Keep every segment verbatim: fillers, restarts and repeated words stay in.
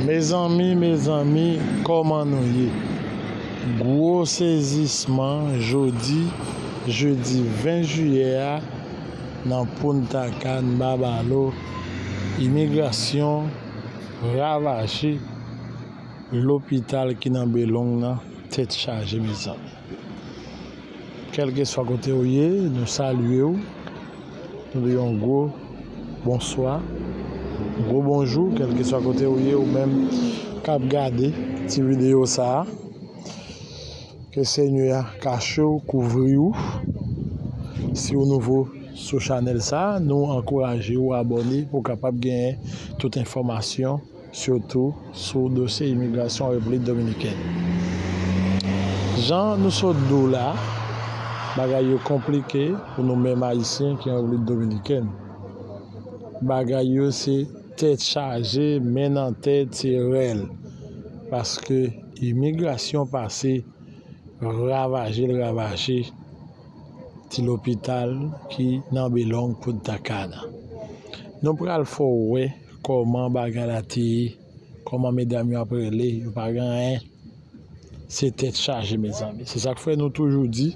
Mezanmi, mezanmi, kòman nou ye? Gwo sezisman jodi, jedi ven jiyè a, nan Punta Cana, Babalo, imigrasyon ravaje lopital ki nan Belong nan, tèt chaje, mezanmi. Kèlkeswa kote w ye, nou salye w. Nou di yon gwo bonswa, gwo bonjou, kèlkeswa kote w ye, ou menm k ap gade ti videyo sa a. Ke Senyè a kache w, kouvri w. Si w nouvo sou chanèl sa a, nou ankouraje w abòne pou w kapab genyen tout enfòmasyon sitou sou dosye imigrasyon Repiblik Dominikèn. Jan nou sot di w la, bagay yo konplike pou nou menm Ayisyen ki an Repiblik Dominikèn. Bagay yo se tèt chaje, men nan tèt se rèl. Paske imigrasyon pase ravaje l ravaje ti lopital ki nan Belong Punta Cana. Nou pral fè w wè kòman bagay la te ye, kòman medam yo ap rele, yo pa gen anyen. Se tèt chaje, mezanmi. Se sa k fè nou toujou di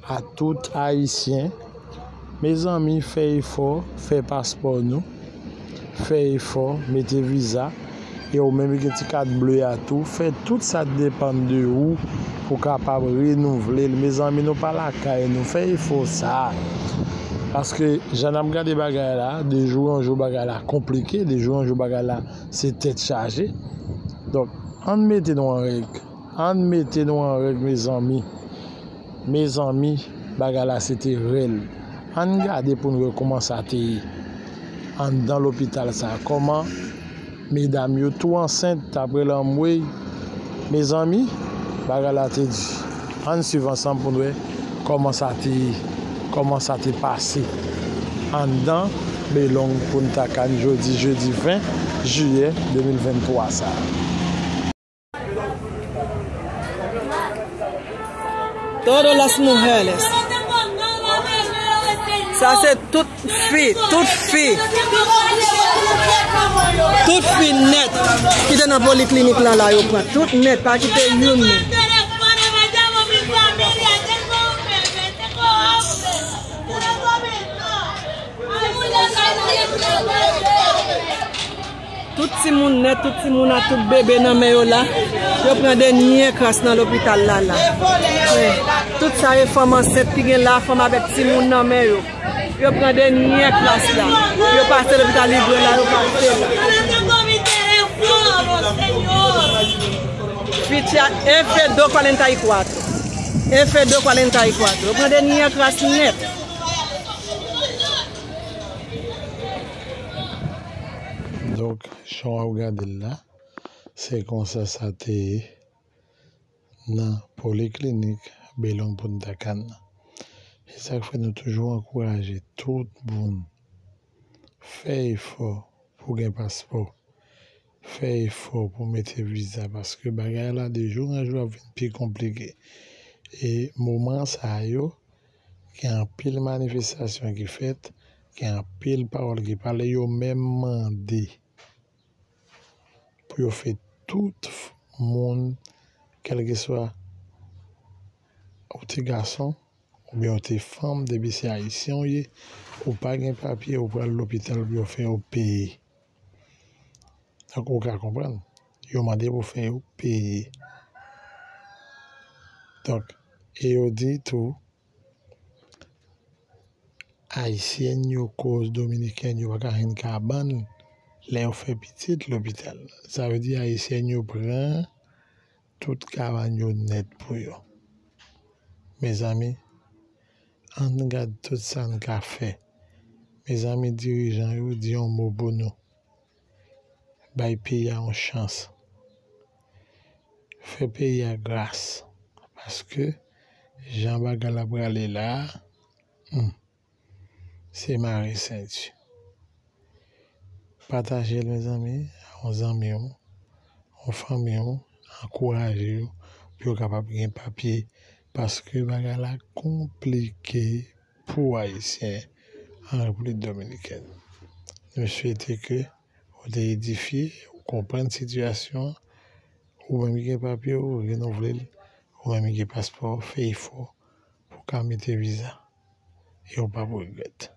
a tout Ayisyen, mezanmi, fè efò, fè paspò nou, fè efò, mete viza, e ou menm ki gen ti kat ble a tou, fè tout sa k depann de ou pou w kapab renouvle l. Mezanmi, nou pa lakay nou, fè efò sa a. Paske jan n ap gade bagay la, de jou an jou bagay la konplike, de jou an jou bagay la se tèt chaje. Donk, ann mete nou an règ. Ann mete nou an règ, mezanmi. Mezanmi, bagay la se te rèl. Ann gade pou n wè kòman sa te ye anndan lopital sa a. Kòman medam yo tou ansent, t ap rele anmwey. Mezanmi, bagay la te di. Ann swiv ansanm pou n wè kòman sa te ye, kòman sa te pase anndan Belong Punta Cana jodi, jedi ven jiyè de mil venntwa sa a. Todas las mujeres. Sa se tout fi, tout fi. Tout fi nèt ki te nan poliklinik lan la, yo pran. Tout nèt, pa kite youn menm. Tout timoun nèt, tout timoun ak tout bebe nan men yo la, yo pran dènye kras nan lopital la la. Wi. Tout sa e fanm ansent ki gen la, fanm avèk timoun nan men yo. Yo pran dènye kras la. Yo pase lopital Libre la, yo pase la. Ficha F dos cuarenta y cuatro. F dos cuarenta y cuatro. Yo pran dènye kras nèt. Donk, jan w ap gade l la, se konsa sa te ye nan poliklinik Belong Punta Cana. Se sa k fè nou toujou ankouraje tout moun fè efò pou gen paspò, fè efò pou mete viza, paske bagay la de jou an jou ap vin pi konplike. E moman sa yo, gen anpil manifestasyon ki fèt, gen anpil pawòl ki pale, yo menm mande pou yo fè tout f-, moun, kèlkeswa ou te gason oubyen ou te fanm, depi se ayisyen w ye, ou pa gen papye, ou pral lopital pou yo fè w peye. Donk, ou ka konprann. Yo mande pou fè yo peye. Donk, e yo di tou, Ayisyèn yo koz Dominikèn yo pa ka jwenn kabann lè yo fè pitit lopital. Sa vle di Ayisyèn yo pran tout kabann yo nèt pou yo. Mezanmi, ann gad tout sa n ka fè. Mezanmi, dirijan yo, di yon mo pou nou. Bay peyi a yon chans. Fè peyi a gras. Paske jan bagay la prale la, hmm, se mare senti. Pataje l, mezanmi, a yon zanmi w, yon fanmi w, ankouraje yo pou yo kapab gen papye, paske bagay la konplike pou Ayisyen an Repiblik Dominikèn. Nou swete ke ou te edifye, ou konprann sitiyasyon an, ou menm ki gen papye w, renouvle l, ou menm ki gen paspò, fè efò pou w ka mete viza. E w p ap regrèt.